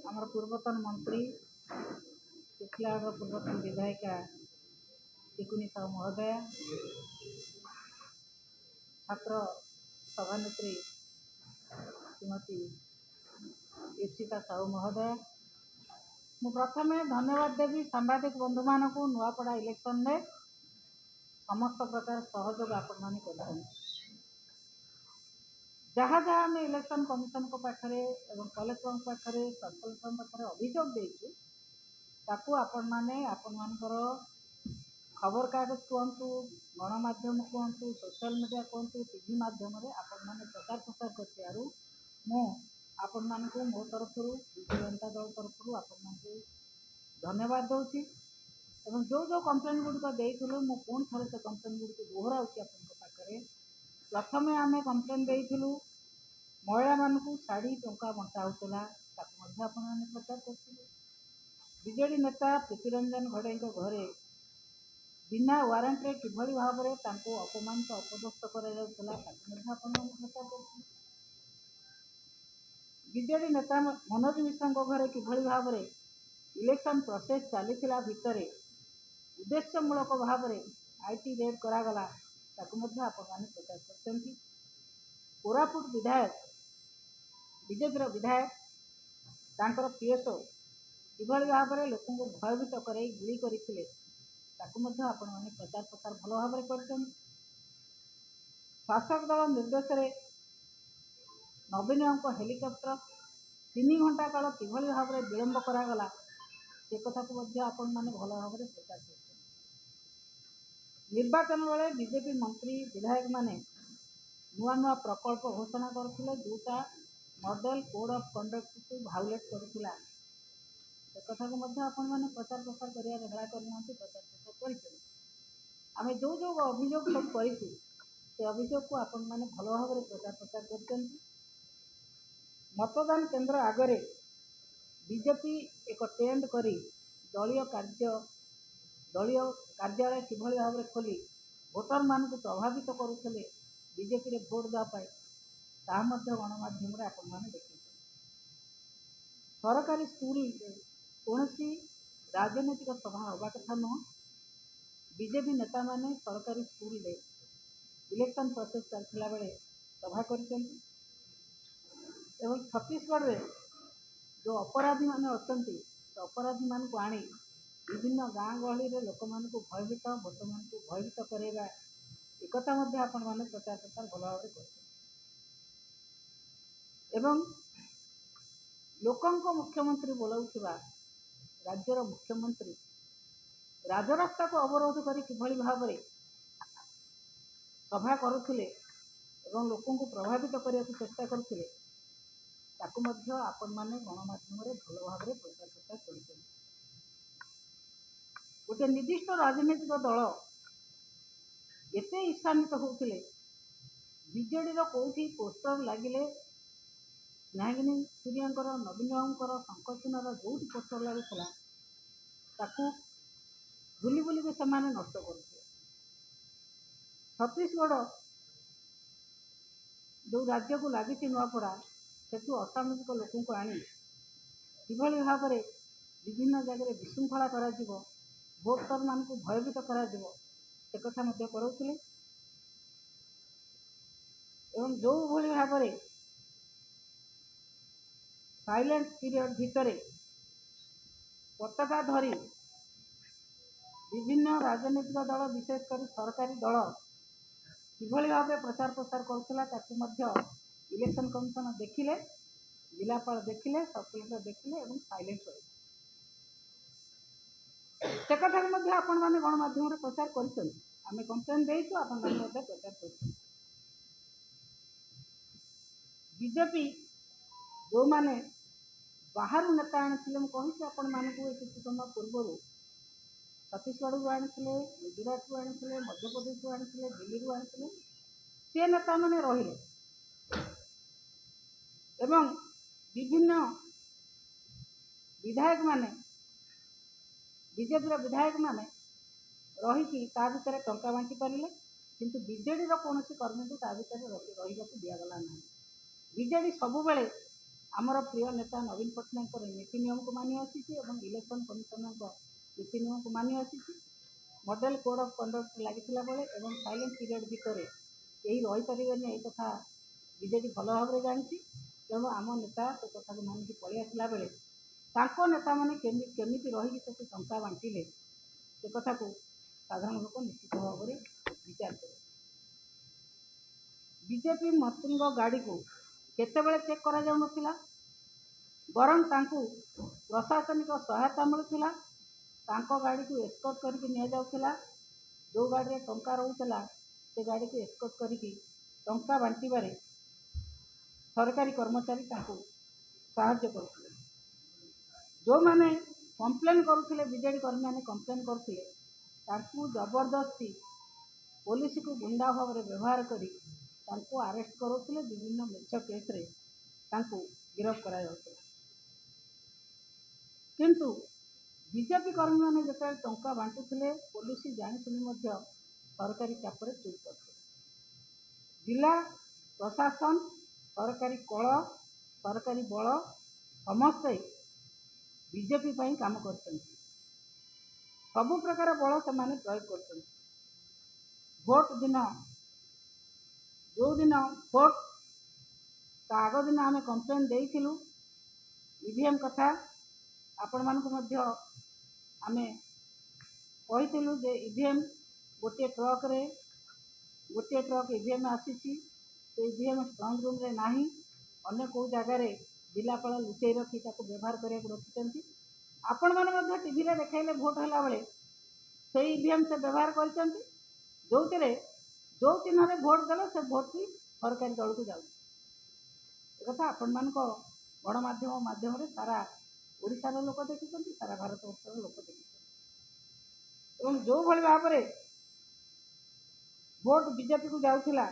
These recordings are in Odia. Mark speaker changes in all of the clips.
Speaker 1: ଆମର ପୂର୍ବତନ ମନ୍ତ୍ରୀ, ଟିଟିଲାଗଡ଼ର ପୂର୍ବତନ ବିଧାୟିକା ଟିକୁନି ସାହୁ ମହୋଦୟା, ଛାତ୍ର ସଭାନେତ୍ରୀ ଶ୍ରୀମତୀ ଇପ୍ସିତା ସାହୁ ମହୋଦୟା, ମୁଁ ପ୍ରଥମେ ଧନ୍ୟବାଦ ଦେବି ସାମ୍ବାଦିକ ବନ୍ଧୁମାନଙ୍କୁ। ନୂଆପଡ଼ା ଇଲେକ୍ସନରେ ସମସ୍ତ ପ୍ରକାର ସହଯୋଗ ଆପଣମାନେ କରିଛନ୍ତି। ଯାହା ଯାହା ଆମେ ଇଲେକ୍ସନ୍ କମିଶନଙ୍କ ପାଖରେ ଏବଂ କଲେକ୍ଟରଙ୍କ ପାଖରେ, ସବ୍ କଲେକ୍ଟରଙ୍କ ପାଖରେ ଅଭିଯୋଗ ଦେଇଛୁ, ତାକୁ ଆପଣମାନେ ଆପଣମାନଙ୍କର ଖବରକାଗଜ କୁହନ୍ତୁ, ଗଣମାଧ୍ୟମ କୁହନ୍ତୁ, ସୋସିଆଲ ମିଡ଼ିଆ କୁହନ୍ତୁ, ଟିଭି ମାଧ୍ୟମରେ ଆପଣମାନେ ପ୍ରଚାର ପ୍ରସାର କରିଥିବାରୁ ମୁଁ ଆପଣମାନଙ୍କୁ ମୋ ତରଫରୁ, ବିଜୁ ଜନତା ଦଳ ତରଫରୁ ଆପଣମାନଙ୍କୁ ଧନ୍ୟବାଦ ଦେଉଛି। ଏବଂ ଯେଉଁ ଯେଉଁ କମ୍ପ୍ଲେନ୍ ଗୁଡ଼ିକ ଦେଇଥିଲୁ, ମୁଁ ପୁଣି ଥରେ ସେ କମ୍ପ୍ଲେନ୍ ଗୁଡ଼ିକୁ ଦୋହରାଉଛି ଆପଣଙ୍କ ପାଖରେ। ପ୍ରଥମେ ଆମେ କମ୍ପ୍ଲେନ୍ ଦେଇଥିଲୁ, ମହିଳାମାନଙ୍କୁ ଶାଢ଼ୀ ଟଙ୍କା ବଣ୍ଟା ହେଉଥିଲା, ତାକୁ ମଧ୍ୟ ଆପଣମାନେ ପ୍ରଚାର କରିଥିଲେ। ବିଜେଡ଼ି ନେତା ପ୍ରୀତିରଞ୍ଜନ ଘଡ଼େଇଙ୍କ ଘରେ ବିନା ୱାରେଣ୍ଟରେ କିଭଳି ଭାବରେ ତାଙ୍କୁ ଅପମାନିତ ଅପଦସ୍ଥ କରାଯାଉଥିଲା, ତାକୁ ମଧ୍ୟ ଆପଣମାନେ ପ୍ରଚାର କରିଥିଲେ। ବିଜେଡ଼ି ନେତା ମନୋଜ ମିଶ୍ରଙ୍କ ଘରେ କିଭଳି ଭାବରେ ଇଲେକ୍ସନ୍ ପ୍ରୋସେସ୍ ଚାଲିଥିଲା ଭିତରେ ଉଦ୍ଦେଶ୍ୟମୂଳକ ଭାବରେ IT raid କରାଗଲା, ତାକୁ ମଧ୍ୟ ଆପଣମାନେ ପ୍ରଚାର କରିଛନ୍ତି। କୋରାପୁଟ ବିଧାୟକ, ବିଜେପିର ବିଧାୟକ, ତାଙ୍କର ପିଏସ୍ଓ କିଭଳି ଭାବରେ ଲୋକଙ୍କୁ ଭୟଭୀତ କରାଇ ଗୁଳି କରିଥିଲେ, ତାକୁ ମଧ୍ୟ ଆପଣମାନେ ପ୍ରଚାର ପ୍ରସାର ଭଲ ଭାବରେ କରିଛନ୍ତି। ଶାସକ ଦଳ ନିର୍ଦ୍ଦେଶରେ ନବୀନଙ୍କ ହେଲିକପ୍ଟର 3 ଘଣ୍ଟା କାଳ କିଭଳି ଭାବରେ ବିଳମ୍ବ କରାଗଲା, ସେ କଥାକୁ ମଧ୍ୟ ଆପଣମାନେ ଭଲ ଭାବରେ ପ୍ରଚାର କରିଛନ୍ତି। ନିର୍ବାଚନ ବେଳେ ବିଜେପି ମନ୍ତ୍ରୀ ବିଧାୟକମାନେ ନୂଆ ନୂଆ ପ୍ରକଳ୍ପ ଘୋଷଣା କରୁଥିଲେ, ଯେଉଁଟା ମଡେଲ କୋଡ୍ ଅଫ୍ କଣ୍ଡକ୍ଟକୁ ଭାଉଲେଟ୍ କରୁଥିଲା, ସେ କଥାକୁ ମଧ୍ୟ ଆପଣମାନେ ପ୍ରଚାର ପ୍ରସାର କରିବାରେ ହେଳା କରିନାହାନ୍ତି, ପ୍ରଚାର ପ୍ରସାର କରିଛନ୍ତି। ଆମେ ଯେଉଁ ଯେଉଁ ଅଭିଯୋଗ ସବୁ କରିଛୁ, ସେ ଅଭିଯୋଗକୁ ଆପଣମାନେ ଭଲ ଭାବରେ ପ୍ରଚାର ପ୍ରସାର କରିଛନ୍ତି। ମତଦାନ କେନ୍ଦ୍ର ଆଗରେ ବିଜେପି ଏକ ଟେଣ୍ଟ କରି ଦଳୀୟ କାର୍ଯ୍ୟ ଦଳୀୟ କାର୍ଯ୍ୟାଳୟ କିଭଳି ଭାବରେ ଖୋଲି ଭୋଟରମାନଙ୍କୁ ପ୍ରଭାବିତ କରୁଥିଲେ ବିଜେପିରେ ଭୋଟ ଦେବା ପାଇଁ, ତାହା ମଧ୍ୟ ଗଣମାଧ୍ୟମରେ ଆପଣମାନେ ଦେଖେଇଛନ୍ତି। ସରକାରୀ ସ୍କୁଲରେ କୌଣସି ରାଜନୈତିକ ସଭା ହେବା କଥା ନୁହଁ, ବିଜେପି ନେତାମାନେ ସରକାରୀ ସ୍କୁଲରେ ଇଲେକ୍ସନ୍ ପ୍ରୋସେସ୍ ଚାଲିଥିଲା ବେଳେ ସଭା କରିଛନ୍ତି। ଏବଂ ଛତିଶଗଡ଼ରେ ଯେଉଁ ଅପରାଧୀମାନେ ଅଛନ୍ତି, ସେ ଅପରାଧୀମାନଙ୍କୁ ଆଣି ବିଭିନ୍ନ ଗାଁ ଗହଳିରେ ଲୋକମାନଙ୍କୁ ଭୟଭୀତ, ଭୋଟରମାନଙ୍କୁ ଭୟଭୀତ କରାଇବା, ଏକଥା ମଧ୍ୟ ଆପଣମାନେ ପ୍ରଚାର ପ୍ରସାର ଭଲ ଭାବରେ କରିଛନ୍ତି। ଏବଂ ଲୋକଙ୍କ ମୁଖ୍ୟମନ୍ତ୍ରୀ ବୋଲାଉଥିବା ରାଜ୍ୟର ମୁଖ୍ୟମନ୍ତ୍ରୀ ରାଜରାସ୍ତାକୁ ଅବରୋଧ କରି କିଭଳି ଭାବରେ ସଭା କରୁଥିଲେ ଏବଂ ଲୋକଙ୍କୁ ପ୍ରଭାବିତ କରିବାକୁ ଚେଷ୍ଟା କରୁଥିଲେ, ତାକୁ ମଧ୍ୟ ଆପଣମାନେ ଗଣମାଧ୍ୟମରେ ଭଲ ଭାବରେ ପ୍ରଚାର ପ୍ରସାର କରିଛନ୍ତି। ଗୋଟେ ନିର୍ଦ୍ଦିଷ୍ଟ ରାଜନୈତିକ ଦଳ ଏତେ ଈର୍ଷାନ୍ୱିତ ହେଉଥିଲେ, ବିଜେଡ଼ିର କେଉଁଠି ପୋଷ୍ଟର ଲାଗିଲେ, ସ୍ନେହାଙ୍ଗିନୀ ଛୁରିଆଙ୍କର, ନବୀନ ବାବୁଙ୍କର ଶଙ୍ଖ ଚିହ୍ନର ଯେଉଁଠି ପୋଷ୍ଟର ଲାଗୁଥିଲା, ତାକୁ ବୁଲି ବୁଲିକି ସେମାନେ ନଷ୍ଟ କରୁଥିଲେ। ଛତିଶଗଡ଼ ଯେଉଁ ରାଜ୍ୟକୁ ଲାଗିଛି ନୂଆପଡ଼ା, ସେଠୁ ଅସାମାଜିକ ଲୋକଙ୍କୁ ଆଣି କିଭଳି ଭାବରେ ବିଭିନ୍ନ ଜାଗାରେ ବିଶୃଙ୍ଖଳା କରାଯିବ, ଭୋଟରମାନଙ୍କୁ ଭୟଭୀତ କରାଯିବ, ସେ କଥା ମଧ୍ୟ କରାଉଥିଲେ। ଏବଂ ଯେଉଁଭଳି ଭାବରେ ସାଇଲେଣ୍ଟ ପିରିୟଡ଼ ଭିତରେ ପତାକା ଧରି ବିଭିନ୍ନ ରାଜନୈତିକ ଦଳ, ବିଶେଷ କରି ସରକାରୀ ଦଳ କିଭଳି ଭାବେ ପ୍ରଚାର ପ୍ରସାର କରୁଥିଲା, ତାକୁ ମଧ୍ୟ ଇଲେକ୍ସନ୍ କମିଶନ ଦେଖିଲେ, ଜିଲ୍ଲାପାଳ ଦେଖିଲେ, ସବ୍ କଲେକ୍ଟର ଦେଖିଲେ ଏବଂ ସାଇଲେଣ୍ଟ ରହିଲେ। ସେ କଥାକୁ ମଧ୍ୟ ଆପଣମାନେ ଗଣମାଧ୍ୟମରେ ପ୍ରଚାର କରିଛନ୍ତି। ଆମେ କମ୍ପ୍ଲେନ୍ ଦେଇଛୁ, ଆପଣମାନେ ମଧ୍ୟ ପ୍ରଚାର କରିଛନ୍ତି। ବିଜେପି ଯେଉଁମାନେ ବାହାରୁ ନେତା ଆଣିଥିଲେ, ମୁଁ କହିଛି ଆପଣମାନଙ୍କୁ ଏ କିଛି ସମୟ ପୂର୍ବରୁ, ଛତିଶଗଡ଼ରୁ ଆଣିଥିଲେ, ଗୁଜୁରାଟରୁ ଆଣିଥିଲେ, ମଧ୍ୟପ୍ରଦେଶରୁ ଆଣିଥିଲେ, ଦିଲ୍ଲୀରୁ ଆଣିଥିଲେ, ସେ ନେତାମାନେ ରହିଲେ ଏବଂ ବିଭିନ୍ନ ବିଧାୟକମାନେ, ବିଜେପିର ବିଧାୟକମାନେ ରହିକି ତା ଭିତରେ ଟଙ୍କା ବାଣ୍ଟି ପାରିଲେ, କିନ୍ତୁ ବିଜେଡ଼ିର କୌଣସି କର୍ମୀଙ୍କୁ ତା ଭିତରେ ରହିବାକୁ ଦିଆଗଲା ନାହିଁ। ବିଜେଡ଼ି ସବୁବେଳେ ଆମର ପ୍ରିୟ ନେତା ନବୀନ ପଟ୍ଟନାୟକଙ୍କର ନୀତି ନିୟମକୁ ମାନି ଆସିଛି ଏବଂ ଇଲେକ୍ସନ୍ କମିଶନରଙ୍କ ନୀତି ନିୟମକୁ ମାନି ଆସିଛି। ମଡେଲ କୋଡ୍ ଅଫ୍ କଣ୍ଡକ୍ଟ ଲାଗିଥିଲା ବେଳେ ଏବଂ ସାଇଲେଣ୍ଟ ପିରିୟଡ଼ ଭିତରେ କେହି ରହିପାରିବେନି, ଏ କଥା ବିଜେଡି ଭଲ ଭାବରେ ଜାଣିଛି। ତେଣୁ ଆମ ନେତା ସେ କଥାକୁ ମାନିକି ପଳେଇ ଆସିଲା ବେଳେ ତାଙ୍କ ନେତାମାନେ କେମିତି ରହିକି ସେଠି ଟଙ୍କା ବାଣ୍ଟିଲେ, ସେ କଥାକୁ ସାଧାରଣ ଲୋକ ନିଶ୍ଚିତ ଭାବରେ ବିଚାର କରିବେ। ବିଜେପି ମନ୍ତ୍ରୀଙ୍କ ଗାଡ଼ିକୁ କେତେବେଳେ ଚେକ୍ କରାଯାଉନଥିଲା, ବରଂ ତାଙ୍କୁ ପ୍ରଶାସନିକ ସହାୟତା ମିଳୁଥିଲା। ତାଙ୍କ ଗାଡ଼ିକୁ ଏସ୍କର୍ଟ କରିକି ନିଆଯାଉଥିଲା। ଯେଉଁ ଗାଡ଼ିରେ ଟଙ୍କା ରହୁଥିଲା, ସେ ଗାଡ଼ିକୁ ଏସ୍କର୍ଟ କରିକି ଟଙ୍କା ବାଣ୍ଟିବାରେ ସରକାରୀ କର୍ମଚାରୀ ତାଙ୍କୁ ସାହାଯ୍ୟ କରୁଥିଲେ। ଯେଉଁମାନେ କମ୍ପ୍ଲେନ୍ କରୁଥିଲେ, ବିଜେଡ଼ି କର୍ମୀମାନେ କମ୍ପ୍ଲେନ୍ କରୁଥିଲେ, ତାଙ୍କୁ ଜବରଦସ୍ତି ପୋଲିସକୁ ଗୁଣ୍ଡା ଭାବରେ ବ୍ୟବହାର କରି ତାଙ୍କୁ ଆରେଷ୍ଟ କରାଉଥିଲେ। ବିଭିନ୍ନ ମିଛ କେସ୍ରେ ତାଙ୍କୁ ଗିରଫ କରାଯାଉଥିଲା। କିନ୍ତୁ ବିଜେପି କର୍ମୀମାନେ ଯେତେବେଳେ ଟଙ୍କା ବାଣ୍ଟୁଥିଲେ, ପୋଲିସ ଜାଣିଶୁଣି ମଧ୍ୟ ସରକାରୀ ଚାପରେ ଚୁପ୍ ବସୁଥିଲେ। ଜିଲ୍ଲା ପ୍ରଶାସନ, ସରକାରୀ କଳ, ସରକାରୀ ବଳ ସମସ୍ତେ ବିଜେପି ପାଇଁ କାମ କରିଛନ୍ତି। ସବୁ ପ୍ରକାର ବଳ ସେମାନେ ପ୍ରୟୋଗ କରୁଛନ୍ତି। ଭୋଟ ଦିନ, ଯେଉଁଦିନ ଭୋଟ, ତା ଆଗ ଦିନ ଆମେ କମ୍ପ୍ଲେନ୍ ଦେଇଥିଲୁ ଇଭିଏମ୍ କଥା। ଆପଣମାନଙ୍କୁ ମଧ୍ୟ ଆମେ କହିଥିଲୁ ଯେ ଇଭିଏମ୍ ଗୋଟିଏ ଟ୍ରକରେ, ଗୋଟିଏ ଟ୍ରକ୍ ଇଭିଏମ୍ ଆସିଛି, ସେ ଇଭିଏମ୍ ଷ୍ଟ୍ରଙ୍ଗ ରୁମ୍ରେ ନାହିଁ, ଅନ୍ୟ କେଉଁ ଜାଗାରେ ଜିଲ୍ଲାପାଳ ଲୁଚେଇ ରଖି ତାକୁ ବ୍ୟବହାର କରିବାକୁ ରଖିଛନ୍ତି। ଆପଣମାନେ ମଧ୍ୟ ଟିଭିରେ ଦେଖାଇଲେ ଭୋଟ ହେଲାବେଳେ ସେଇ ଇଭିଏମ୍ ସେ ବ୍ୟବହାର କରିଛନ୍ତି, ଯେଉଁଥିରେ ଯେଉଁ ଚିହ୍ନରେ ଭୋଟ ଦେଲେ ସେ ଭୋଟଟି ସରକାରୀ ଦଳକୁ ଯାଉଛି। ଏକଥା ଆପଣମାନଙ୍କ ଗଣମାଧ୍ୟମ ମାଧ୍ୟମରେ ସାରା ଓଡ଼ିଶାର ଲୋକ ଦେଖିଛନ୍ତି, ସାରା ଭାରତବର୍ଷର ଲୋକ ଦେଖିଛନ୍ତି। ଏବଂ ଯେଉଁଭଳି ଭାବରେ ଭୋଟ ବିଜେପିକୁ ଯାଉଥିଲା,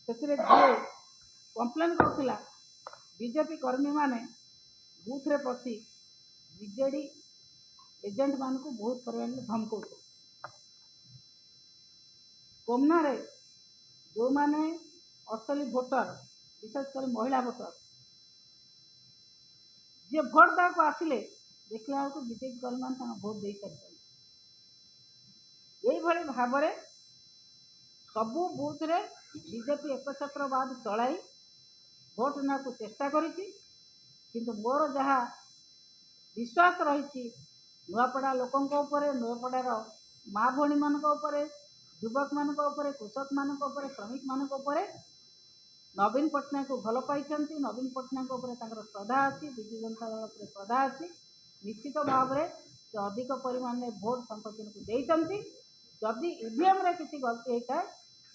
Speaker 1: ସେଥିରେ ଯିଏ କମ୍ପ୍ଲେନ୍ କରୁଥିଲା, ବିଜେପି କର୍ମୀମାନେ ବୁଥରେ ପଶି ବିଜେଡ଼ି ଏଜେଣ୍ଟମାନଙ୍କୁ ବହୁତ ପରିମାଣରେ ଧମକଉଥିଲେ। କୋମନାରେ ଯେଉଁମାନେ ଅସଲି ଭୋଟର, ବିଶେଷ କରି ମହିଳା ଭୋଟର, ଯିଏ ଭୋଟ ଦେବାକୁ ଆସିଲେ, ଦେଖିଲା ବେଳକୁ ବିଜେପି କର୍ମୀମାନେ ତାଙ୍କ ଭୋଟ ଦେଇସାରିଛନ୍ତି। ଏଇଭଳି ଭାବରେ ସବୁ ବୁଥରେ ବିଜେପି ଏକଛତ୍ରବାଦ ଚଳାଇ ଭୋଟ ନେବାକୁ ଚେଷ୍ଟା କରିଛି। କିନ୍ତୁ ମୋର ଯାହା ବିଶ୍ୱାସ ରହିଛି ନୂଆପଡ଼ା ଲୋକଙ୍କ ଉପରେ, ନୂଆପଡ଼ାର ମା ଭଉଣୀମାନଙ୍କ ଉପରେ, ଯୁବକମାନଙ୍କ ଉପରେ, କୃଷକମାନଙ୍କ ଉପରେ, ଶ୍ରମିକମାନଙ୍କ ଉପରେ, ନବୀନ ପଟ୍ଟନାୟକକୁ ଭଲ ପାଇଛନ୍ତି, ନବୀନ ପଟ୍ଟନାୟକଙ୍କ ଉପରେ ତାଙ୍କର ଶ୍ରଦ୍ଧା ଅଛି, ବିଜୁ ଜନତା ଦଳ ଉପରେ ଶ୍ରଦ୍ଧା ଅଛି, ନିଶ୍ଚିତ ଭାବରେ ସେ ଅଧିକ ପରିମାଣରେ ଭୋଟ ଶଙ୍ଖଚିହ୍ନକୁ ଦେଇଛନ୍ତି। ଯଦି ଇଭିଏମ୍ରେ କିଛି ଗଲତି ହେଇଥାଏ,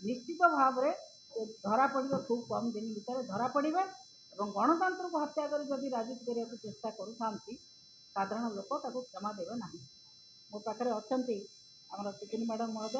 Speaker 1: ନିଶ୍ଚିତ ଭାବରେ ସେ ଧରା ପଡ଼ିବେ, ଖୁବ୍ କମ୍ ଦିନ ଭିତରେ ଧରା ପଡ଼ିବେ। ଏବଂ ଗଣତନ୍ତ୍ରକୁ ହତ୍ୟା କରି ଯଦି ରାଜନୀତି କରିବାକୁ ଚେଷ୍ଟା କରୁଥାନ୍ତି, ସାଧାରଣ ଲୋକ ତାକୁ କ୍ଷମା ଦେବେ ନାହିଁ। ମୋ ପାଖରେ ଅଛନ୍ତି ଆମର ଟିକିନି ମ୍ୟାଡ଼ାମ୍ ମହୋଦୟ।